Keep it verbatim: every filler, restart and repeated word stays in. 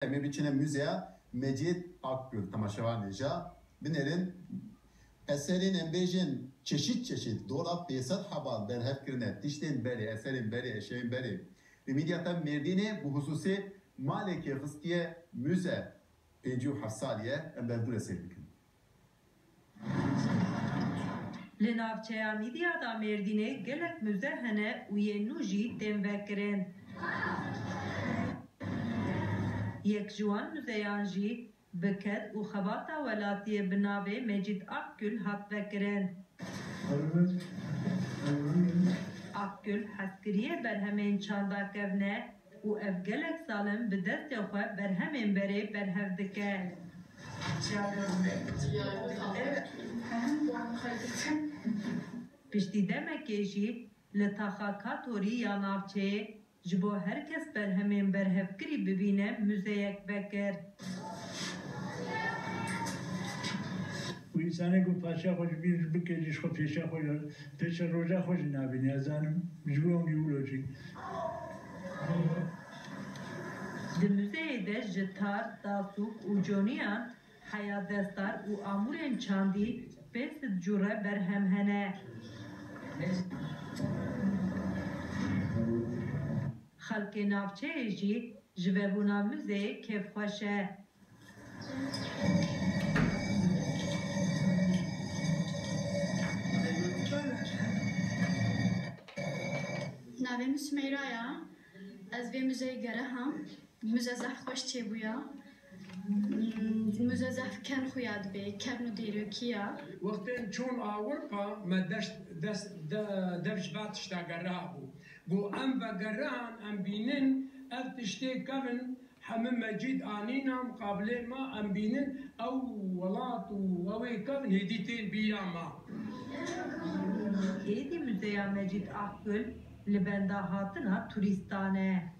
Em ê biçine Muzeya Mecîd Akgül, temaşevanê ja binêrin. Eserên em bêjin çeşît çeşît, dola pênc sed heba berhev kirine, tiştên berê, eserên berê, eşyayên berê. Li Mîdyata Mêrdînê bi xusûsê malekê xistiye muze, pêncî û heft salî ye, em ber dû re seyr bikin. Li navçeya Mîdyada Mêrdînê gelek muze hene û yên nû jî tên vekirin. Yek ji wan muzeyan jî bi ked û xebata welatiyê bi navê Mecîd Akgül hat vekirin. Akgül hezkiriyê berhemên çanda kevne û ev gelek sal in bi destê xwe berhemên berê berhev dike. Piştî demekê jî li taxa Katorî ya navçeyê ji bo her kes berhemên berhevkirî bibîne muzeyek vekir. Û însanê ku parça xwe ji bîr bike jî ji xwe pêşa xwe, pêşa roja xwe jî nabîne. Ez zanim ji bo wî wilo jî. Di muzeyê de ji tar, dasûk û coniyan heya destar û amûrên çandî pênc sed cûre berhem hene. Xelkê navçeyê jî ji vebûna muzeyê kêfxweş e. Navê min Sümeyra ya. Ez vê muzeyê gereham. Muze zehf xweş çêbûya. Hmm, muze zehf kevn xuya dibê, kevn û dêrokî ya. Wextên çûn Ewropa me deş-, des-, de-, dev ji va tişta geriha bû. Got, em vegerihan, em bînin, ev tiştê kevn hemî Mecîd anîna miqabilê me, em bînin, ew welat û ew ê kevn hêdî tên bîra me. Êdî Muzeya Mecîd Akgül li benda hatina turîstan e.